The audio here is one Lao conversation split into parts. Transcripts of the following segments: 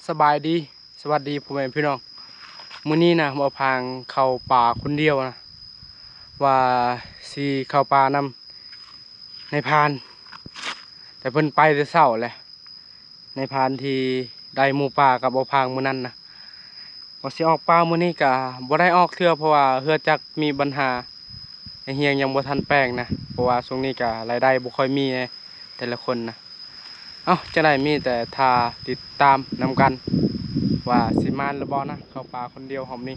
ສະບາຍດີ ສະຫວັດດີພໍ່ແມ່ພີ່ນ້ອງ. ມື້ນີ້ນະ ບ່າວພາງເຂົ້າປ່າຄົນດຽວນະ ວ່າຊິເຂົ້າປ່ານຳນາຍພານ ແຕ່ເພິ່ນໄປແຕ່ເຊົ້າແຫຼະ. ນາຍພານທີ່ໄດ້ໝູ່ປ່າກັບບ່າວພາງມື້ນັ້ນນະ ວ່າຊິອອກປ່າມື້ນີ້ກະບໍ່ໄດ້ອອກເທື່ອ ເພາະວ່າເຮືອຈັກມີບັນຫາ ໄອ້ຮຽງຍັງບໍ່ທັນແປງນະ ເພາະວ່າຊ່ວງນີ້ກະລາຍໄດ້ບໍ່ຄ່ອຍມີແດ່ ແຕ່ລະຄົນນະ. ເອົ້າ ຈັ່ງໃດມີແຕ່ຖ້າຕິດຕາມນຳກັນ ວ່າຊິມ່ານຫຼືບໍ່ນະ ເຂົ້າປ່າຄົນດຽວຮອບນີ້.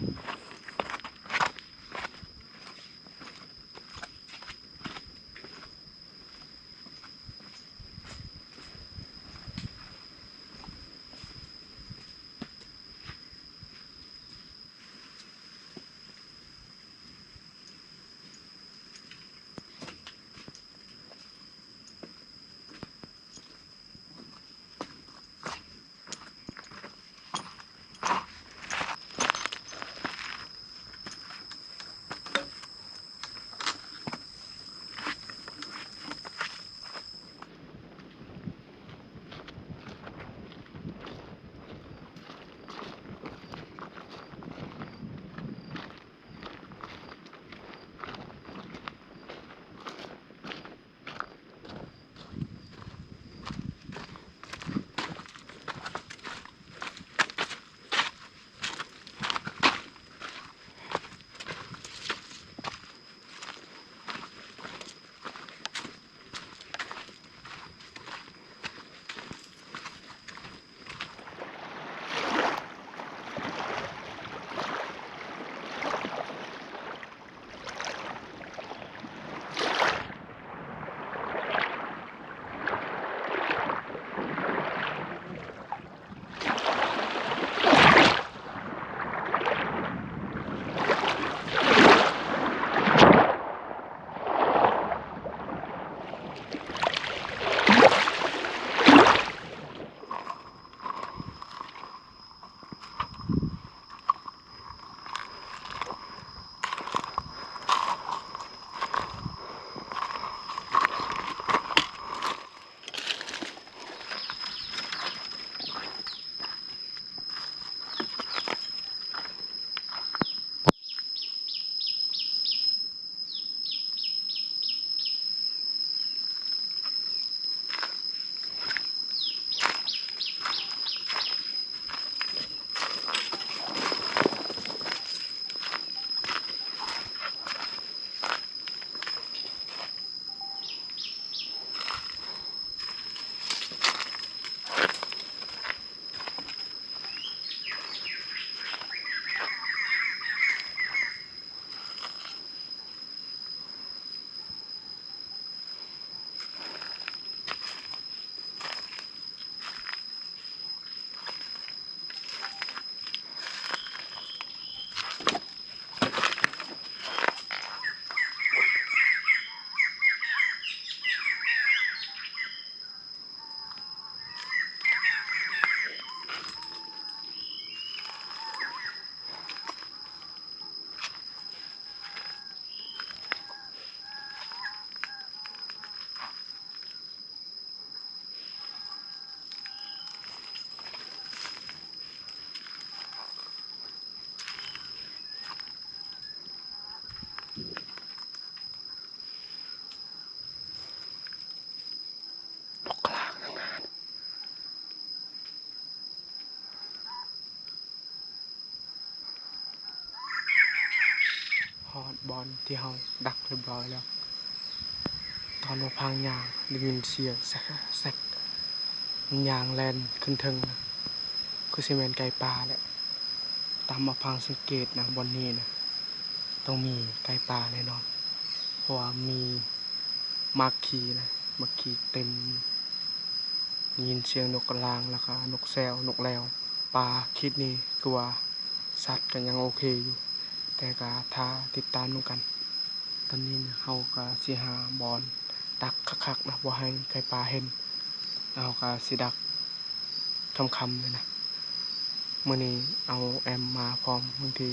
ຮອດບ່ອນທີ່ເຮົາດັກຮຽບຮ້ອຍແລ້ວ. ຕອນວ່າພາງຍ່າງໄດ້ຍິນສຽງແຊກໆ ມັນຍ່າງແລ່ນຂຶ້ນເທິງນະ ຄືຊິແມ່ນໄກ່ປ່າແຫຼະ. ຕາມວ່າພາງສັງເກດນະ ບ່ອນນີ້ນະ ຕ້ອງມີໄກ່ປ່າແນ່ນອນ ເພາະວ່າມີໝາກຂີ້ນະ ໝາກຂີ້ເຕັມ. ໄດ້ຍິນສຽງນົກກະລາງ ແລ້ວກະນົກແຊວ ນົກແລວ. ປ່າຂີດນີ້ຄືວ່າສັດກະຍັງໂອເຄຢູ່ ແຕ່ກະຖ້າຕິດຕາມນຳກັນ. ຕອນນີ້ນະ ເຮົາກະຊິຫາບ່ອນດັກຄັກໆນະ ບໍ່ໃຫ້ໄກ່ປ່າເຫັນ. ເຮົາກະຊິດັກຄ່ຳໆເລີຍນະ. ມື້ນີ້ເອົາແອມມາພ້ອມ ບາງທີ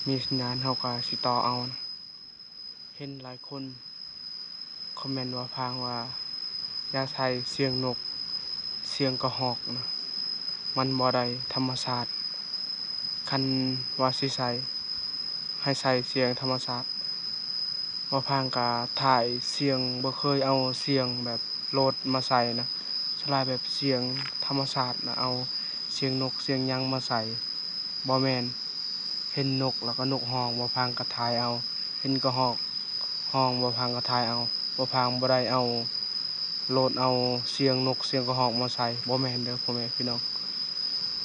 ມີສັນຍານເຮົາກະຊິຕໍ່ເອົານະ. ເຫັນຫຼາຍຄົນຄອມເມັນວ່າພາງວ່າ ຢ່າໃສ່ສຽງນົກ ສຽງກະຮອກນະ. ມັນບໍ່ໄດ້ທຳມະຊາດ. ຄັນວ່າຊິໃສ່ ໃຫ້ໃສ່ສຽງທຳມະຊາດ. ບ່າວພາງກະຖ່າຍສຽງ ບໍ່ເຄີຍເອົາສຽງແບບໂຫຼດມາໃສ່ນະ, ສ່ວນຫຼາຍແບບສຽງທຳມະຊາດນະ ເອົາສຽງນົກສຽງຫຍັງມາໃສ່. ບໍ່ແມ່ນ ເຫັນນົກແລ້ວກໍນົກຮ້ອງ ບ່າວພາງກໍຖ່າຍເອົາ, ເຫັນກະຮອກຮ້ອງ ບ່າວພາງກໍຖ່າຍເອົາ. ບ່າວພາງບໍ່ໄດ້ເອົາໂຫຼດເອົາສຽງນົກສຽງກະຮອກມາໃສ່ ບໍ່ແມ່ນເດີພໍ່ແມ່ພີ່ນ້ອງ.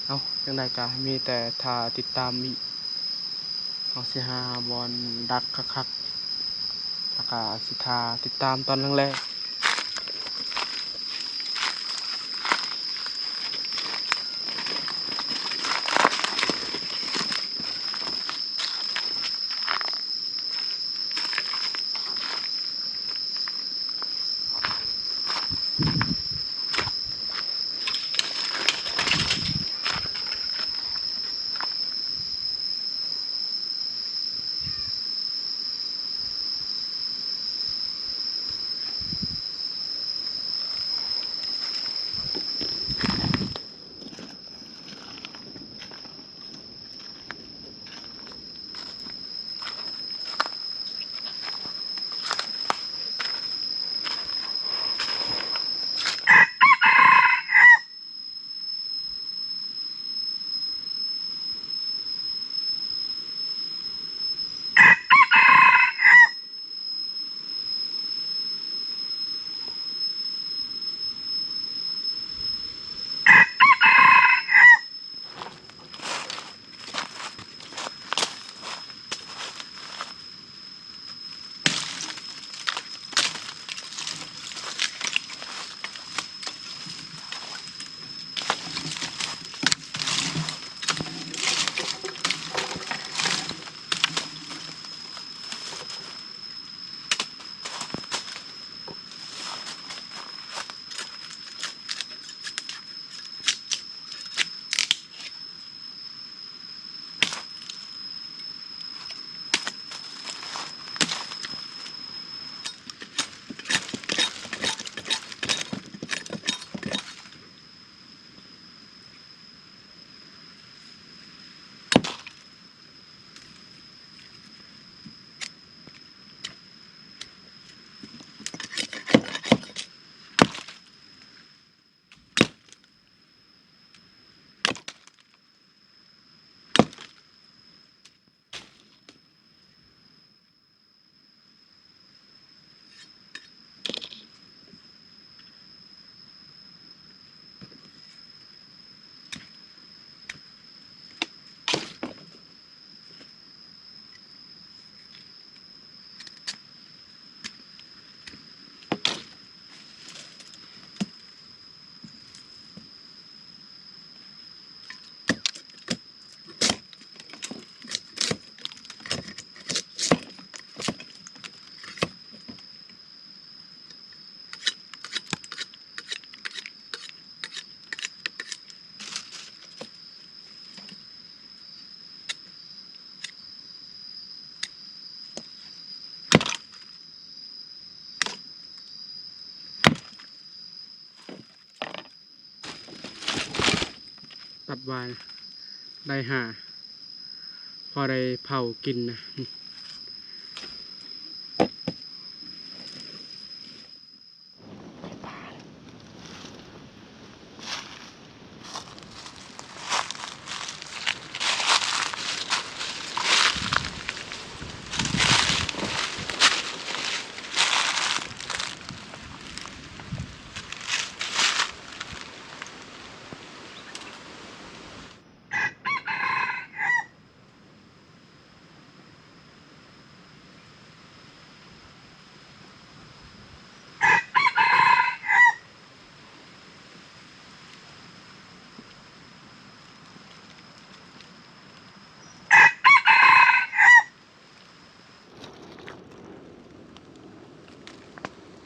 ເອົ້າ ຈັ່ງໃດກໍມີແຕ່ຖ້າຕິດຕາມອີກ. ເຮົາຊິຫາບ່ອນດັກຄັກໆ ແລ້ວກໍຊິຖ້າຕິດຕາມຕອນແລງໆ. ຕັດຫວາຍ ໄດ້ຫ້າ ພໍໄດ້ເຜົາກິນນະ.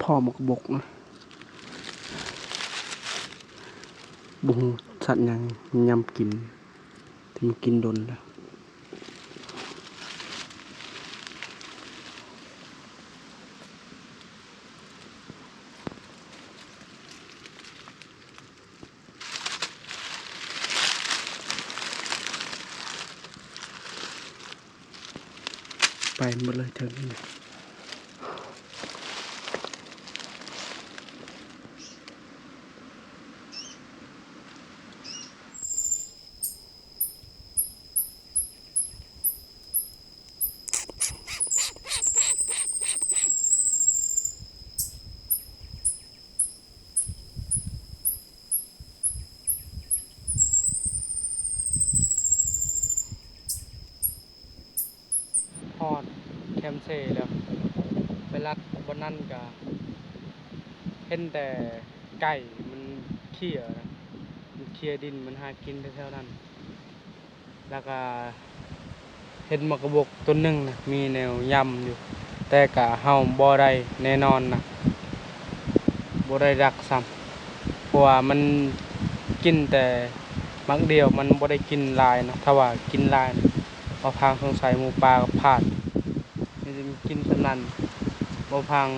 ພໍ່ໝາກບົກນະ ບໍ່ຮູ້ສັດຫຍັງຍຳກິນ ທີ່ມັນກິນດົນແລ້ວ. ພໍ່ໝາກກະບົກ ເອີ ປໝົດເລີຍເທິງນີ້. ຮອດແຄມເຊແລ້ວ ໄປລັດບ່ອນນັ້ນກະເຫັນແຕ່ໄກ່ມັນເຄຍນະ ມັນເຄຍດິນ ມັນຫາກິນແຖວໆນັ້ນ. ແລ້ວກະເຫັນໝາກກະບົກຕົ້ນໜຶ່ງນະ ມີແນວຢຳຢູ່ ແຕ່ກະເຮົາບໍ່ໄດ້ແນ່ນອນນະ ບໍ່ໄດ້ດັກຊ້ຳ ເພາະວ່າມັນກິນແຕ່ໝາກດຽວ ມັນບໍ່ໄດ້ກິນຫຼາຍນະ. ຖ້າວ່າກິນຫຼາຍນະ ບ່າວພັງສົງໄສໝູປ່າກໍພາດ ມີແຕ່ກິນສ່ຳນັ້ນ ບ່າວພັງ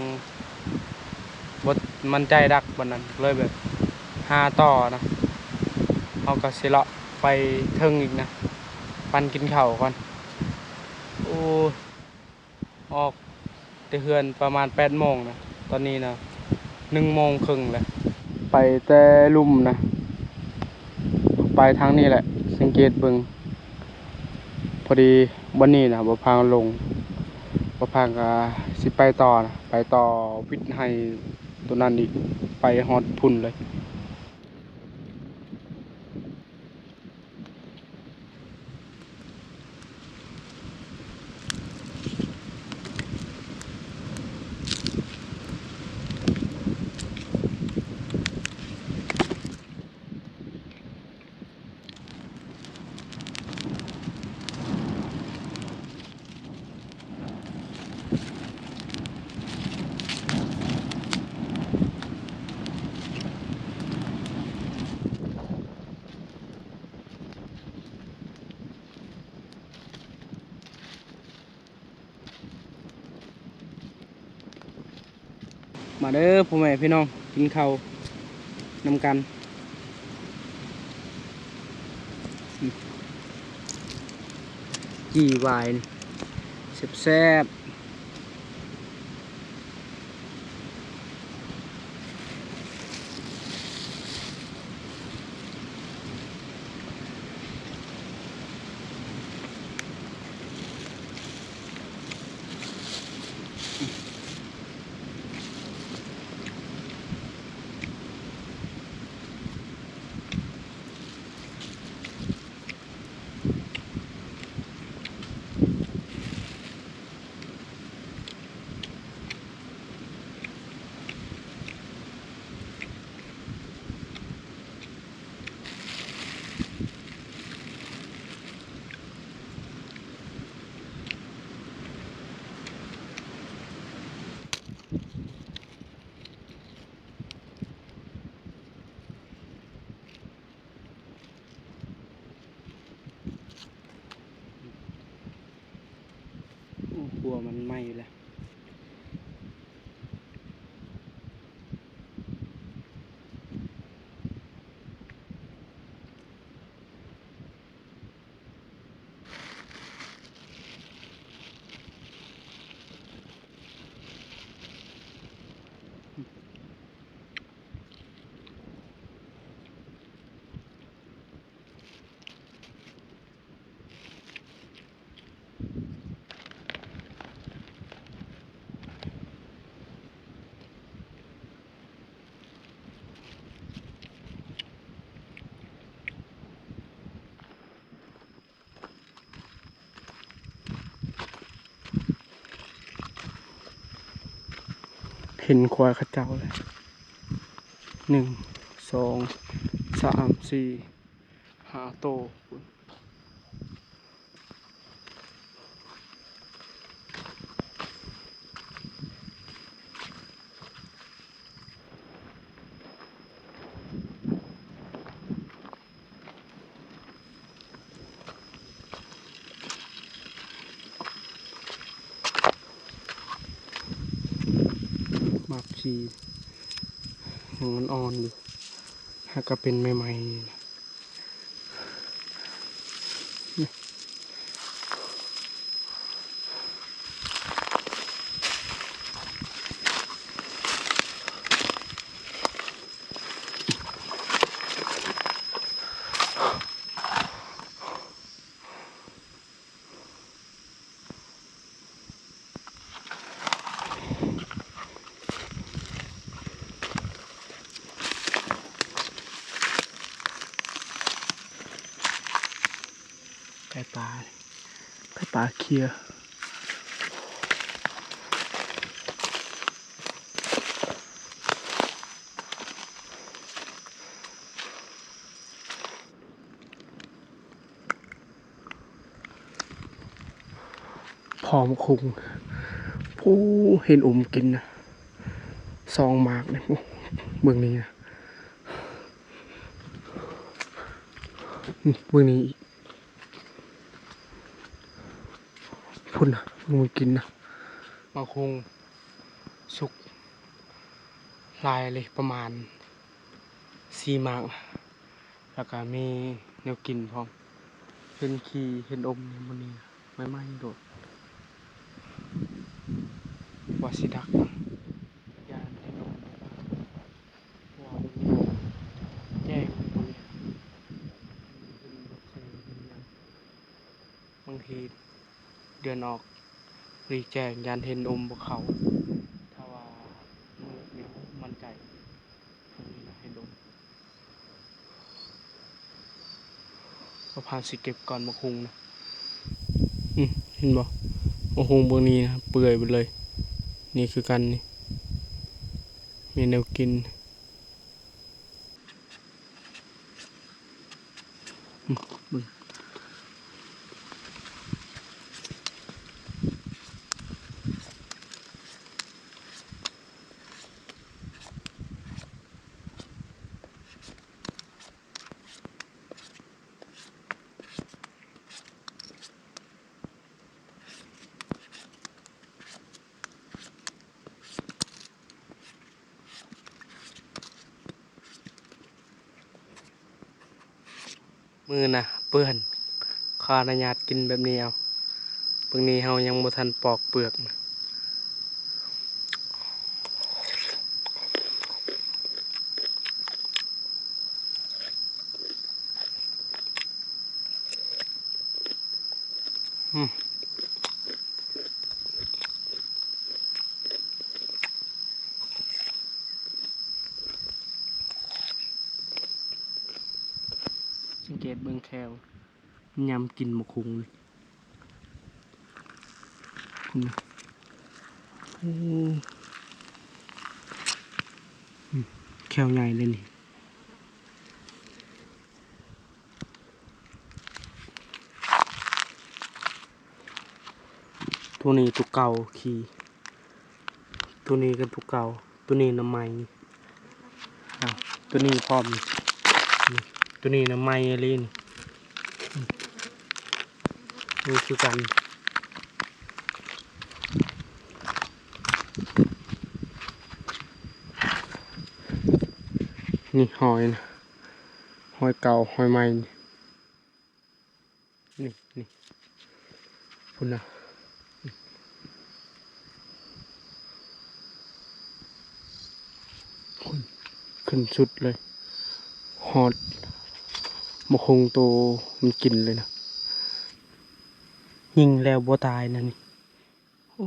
ບໍ່ໝັ້ນໃຈດັກປານນັ້ນ ເລີຍແບບຫາຕໍ່ນະ. ເຮົາກໍຊິເລາະໄປເທິງອີກນະ ປັ່ນກິນເຂົ້າກ່ອນ. ໂອ້ຍ ອອກແຕ່ເຮືອນປະມານແປດໂມງນະ ຕອນນີ້ນະໜຶ່ງໂມງເຄິ່ງແລ້ວ. ໄປແຕ່ລຸ່ມນະ ໄປທາງນີ້ແຫຼະ ສັງເກດເບິ່ງ. ພໍດີບ່ອນນີ້ນະ ບ່າວພັງລົງ ບ່າວພັງກໍຊິໄປຕໍ່ນະ ໄປຕໍ່ວິດໄຮ່ໂຕນັ້ນອີກ ໄປຮອດພຸ້ນເລີຍ. ມາເດີພໍ່ແມ່ພີ່ນ້ອງ ກິນເຂົ້ານຳກັນ. ຈີ່ຫວາຍແຊບໆ. ໂອ້ ຄົວມັນໄໝ້ແລ້ວ. ເຫັນຄວາຍເຂົາເຈົ້າແລ້ວ ໜຶ່ງ ສອງ ສາມ ສີ່ ຫ້າໂຕ. ໝາກຊີຍັງອ່ອນໆຢູ່ ຫາກະເປັນໃໝ່ໆ. ນີ້ ນີ້ ປາ ໄຂ່ປາເຄຍ ພໍມະຄຸງ ໂອ້ ເຫັນອົມກິນນະ ສອງໝາກນີ້ ໂອ້ ເບິ່ງນີ້ນະ ນີ້ ເບິ່ງນີ້ອີກ ພຸ້ນນະ ເບິ່ງມັນກິນນະ ໝາກຮຸ່ງສຸກຫຼາຍເລີຍ ປະມານສີ່ໝາກ ແລ້ວກະມີແນວກິນພ້ອມ ເຫັນຂີ້ເຫັນອົມຢູ່ມື້ນີ້ ໃໝ່ໆໂດດ ວ່າຊິດັກນະ ຢ້ານເຫັນອົມ ເພາະວ່າມື້ນີ້ແຈ້ງຢູ່ ເຫັນແສງເຫັນຫຍັງ ບາງທີເດືອນອອກ ຫຼື ແຈ້ງ ຢ້ານເຫັນອົມບໍ່ເຂົ້າ ຖ້າວ່າມືດນີ້ໝັ້ນໃຈ ເຫັນອົມ ພາຊິເກັບກ່ອນໝາກຮຸ່ງນະ ອື ເຫັນບໍ່ ໝາກຮຸ່ງເບິ່ງນີ້ນະ ເປື່ອຍເບິດເລີຍ ນີ້ຄືກັນນີ້ ມີແນວກິນ ອື ເບິ່ງ ມືນະເປື້ອນ ຂໍອະນຸຍາດກິນແບບນີ້ເອົາ ເບິ່ງນີ້ເຮົາຍັງບໍ່ທັນປອກເປືອກນະ. ອືມ ສັງເກດເບິ່ງແຂ້ວ ຍາມກິນໝາກຫຸ່ງນີ້ ພຸ້ນນະ ໂອ້ ອືມ ແຂ້ວໃຫຍ່ເລີຍນີ້. ໂຕນີ້ໂຕເກົ່າຂີ້ ໂຕນີ້ກໍໂຕເກົ່າ ໂຕນີ້ນະໃໝ່ ໂຕນີ້ພ້ອມ ໂຕນີ້ນະໃໝ່ອີ່ຫຼີ ນີ້ຄືກັນ ນີ້ຫອຍນະ ຫອຍເກົ່າຫອຍໃໝ່ ນີ້ ນີ້ ພຸ້ນນະ ພຸ້ນ ຂຶ້ນສຸດເລີຍ ຮອດໝາກຫຸ່ງໂຕມັນກິນເລີຍນະ ຍິງແລ້ວບໍ່ຕາຍນະນີ້. ໂອ້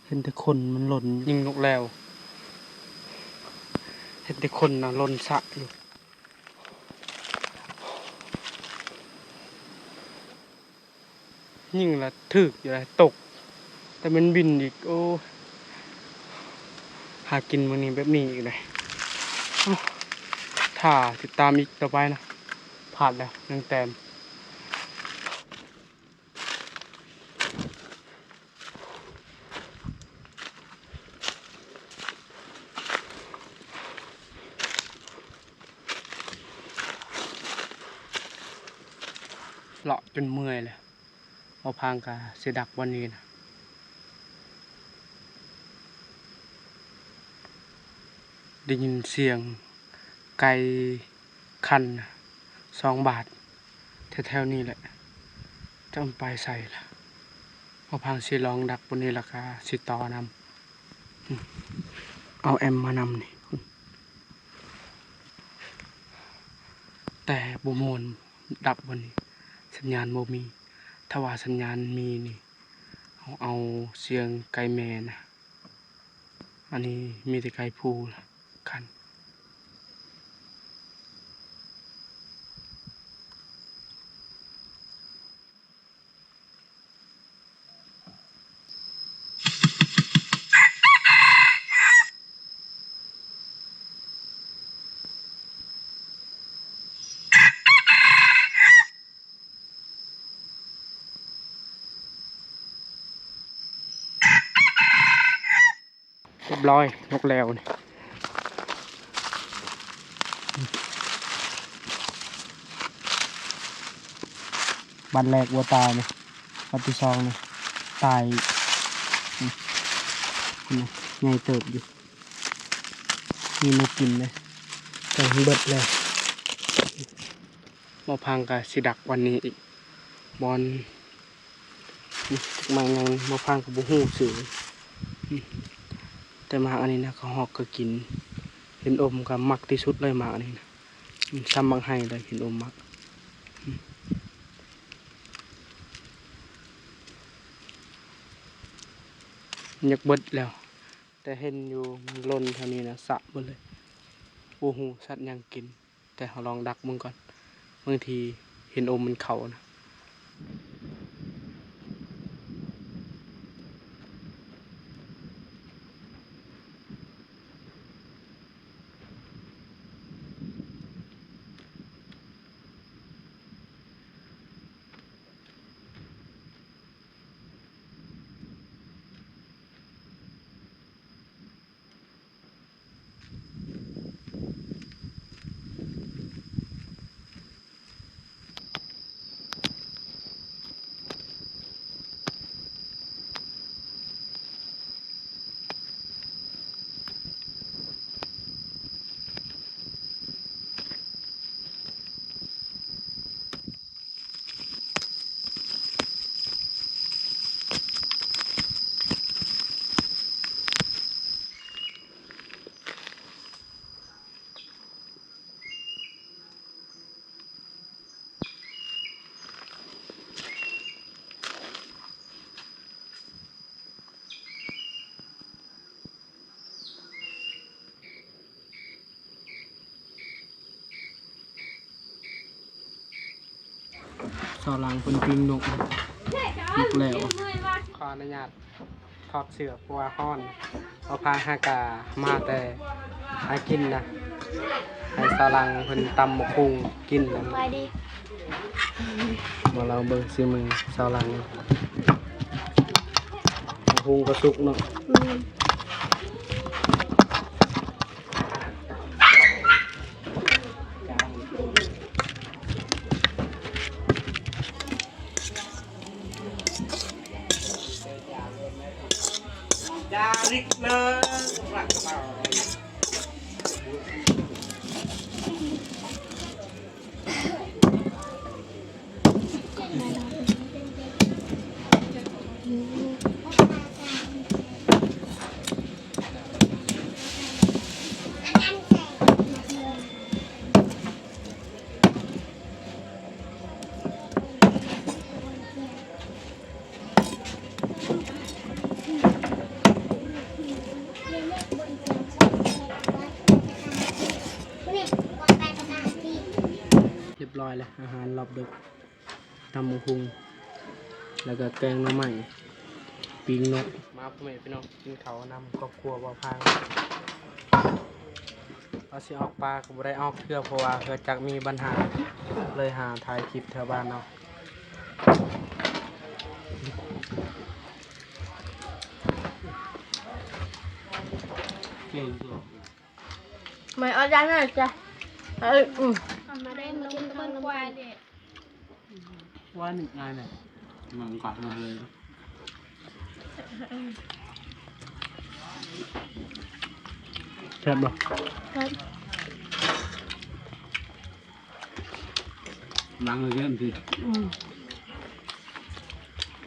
ເຫັນແຕ່ຂົນມັນຫຼົ່ນ ຍິງນົກແລວ ເຫັນແຕ່ຂົນນະຫຼົ່ນສະຢູ່ ຍິງລະຖືກຢູ່ລະຕົກ ແຕ່ມັນບິນອີກ ໂອ້ ຫາກິນມື້ນີ້ແບບນີ້ອີກເດ້ ຖ້າຕິດຕາມອີກຕໍ່ໄປນະ ພາດແລ້ວໜຶ່ງແຕ້ມ. ເລາະຈົນເມື່ອຍແລ້ວ ບໍ່ພາງກະຊິດັກບ່ອນນີ້ນະ ໄດ້ຍິນສຽງໄກ່ ຄັນສອງບາດ ແຖວໆນີ້ແຫຼະ ຈັກມັນໄປໃສລະ ບໍ່ພັງຊິລອງດັກບ່ອນນີ້ ແລ້ວກະຊິຕໍ່ນຳ ເອົາແອັມມານຳນີ້ ແຕ່ບໍ່ມ່ວນດັກບ່ອນນີ້ ສັນຍານບໍ່ມີ ຖ້າວ່າສັນຍານມີນີ້ ເຮົາເອົາສຽງໄກ່ແມ່ນະ ອັນນີ້ມີແຕ່ໄກ່ຜູ້ລະຄັນ. ຮຽບຮ້ອຍ ນົກແລວນີ້ ບັດແລກບໍ່ຕາຍນີ້ ບັດທີສອງນີ້ຕາຍອີກ ນີ້ ໃຫຍ່ເຕີບຢູ່ ມີແນວກິນເດ້ ແຕ່ມັນເບິດແລ້ວ ໝໍພັງກໍຊິດັກບ່ອນນີ້ອີກ ບ່ອນ ຈັກໝາກຫຍັງ ໝໍພັງກໍບໍ່ຮູ້ຊື່ ແຕ່ໝາກອັນນີ້ນະ ເຂົາຮອກກໍກິນ ເຫັນອົມກໍມັກທີ່ສຸດເລີຍ ໝາກອັນນີ້ນະ ຊ້ຳໝາກໄຮເລີຍ ເຫັນອົມມັກ ຢາກເບິດແລ້ວ ແຕ່ເຫັນຢູ່ມັນຫຼົ່ນແຖວນີ້ນະ ສະເບິດເລີຍ ບໍ່ຮູ້ສັດຫຍັງກິນ ແຕ່ເຮົາລອງດັກເບິ່ງກ່ອນ ບາງທີເຫັນອົມມັນເຂົ້ານະ. ຊາວຫຼັງເພິ່ນປີ້ງນົກ ນົກແລວ ຂໍອະນຸຍາດຖອດເສື້ອ ເພາະວ່າຮ້ອນ ເອົາຜ້າຫາກາມາແຕ່ຫາກິນນະ ໃຫ້ຊາວຫຼັງເພິ່ນຕຳໝາກຫຸ່ງກິນນະ ສະບາຍດີ ມາລອງເບິ່ງສີມືຊາວຫຼັງ ໝາກຫຸ່ງກໍສຸກເນາະ ອືມ. ຈາລິກເລີຍ ຮຽບຮ້ອຍແລ້ວ ອາຫານຮອບດຶກ ຕຳບັກຫຸ່ງ ແລ້ວກໍແກງໜໍ່ໄມ້ ປີ້ງນົກ ມາພໍ່ແມ່ພີ່ນ້ອງ ກິນເຂົ້ານຳຄອບຄົວບໍ່ພັງ. ວ່າຊິອອກປ່າກໍບໍ່ໄດ້ອອກເທື່ອ ເພາະວ່າເຮືອຈັກມີບັນຫາ ເລີຍຫາຖ່າຍຄລິບແຖວບ້ານເນາະ. ມາເອົາຈານໜ້ອຍຈ້ະ ເອີ ອື ມາເດີ ມາກິນເຂົ້ານຳກັນ. ວ່າໜຶ່ງອາຍແມ່ ມັນກັດມາເລີຍ ແຊບບໍ່? ແຊບ ລ້າງເລີຍເດີ ອືມ.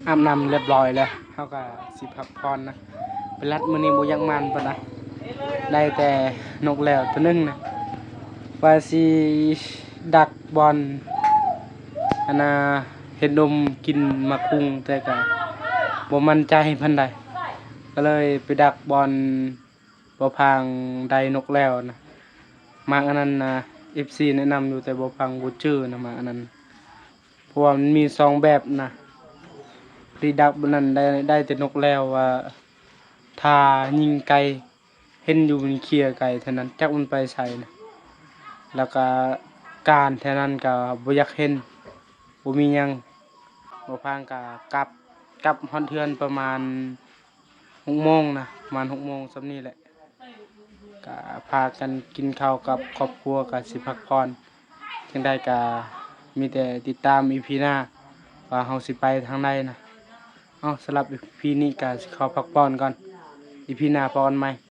ອາບນ້ຳຮຽບຮ້ອຍແລ້ວ ເຮົາກໍຊິພັກຜ່ອນນະ ໄປລັດມື້ນີ້ບໍ່ຢາກໝັ່ນປານໃດ ໄດ້ແຕ່ນົກແລວໂຕໜຶ່ງນະ ວ່າຊິດັກບ່ອນ ອັນນ່າ ເຫັນນົມກິນໝາກຫຸ່ງ ແຕ່ກໍບໍ່ໝັ້ນໃຈປານໃດ ກໍເລີຍໄປດັກບ່ອນບໍ່ພັງໄດ້ນົກແລວນະ ໝາກອັນນັ້ນນະ ເອັຟຊີແນະນຳຢູ່ ແຕ່ບໍ່ພັງບໍ່ຈື່ນະ ໝາກອັນນັ້ນ ເພາະວ່າມັນມີສອງແບບນະ ທີ່ດັກບາດນັ້ນໄດ້ ໄດ້ແຕ່ນົກແລວວ່າ ຖ້າຍິງໄກ ເຫັນຢູ່ມັນເຄຍໄກເທົ່ານັ້ນ ຈັກມັນໄປໃສນະ ແລ້ວກະການແຖວນັ້ນກະບໍ່ຢາກເຫັນ ບໍ່ມີຫຍັງ ບໍ່ພັງກະກັບ ກັບຮອດເຮືອນປະມານ ຫົກໂມງນະ ປະມານຫົກໂມງສ່ຳນີ້ແຫຼະ ກະພາກັນກິນເຂົ້າກັບຄອບຄົວ ກະຊິພັກຜ່ອນ. ຈັ່ງໃດກະມີແຕ່ຕິດຕາມອີພີໜ້າວ່າເຮົາຊິໄປທາງໃດນະ. ເອົາ ສຳລັບອີພີນີ້ກະຊິຂໍພັກຜ່ອນກ່ອນ ອີພີໜ້າພໍ້ກັນໃໝ່.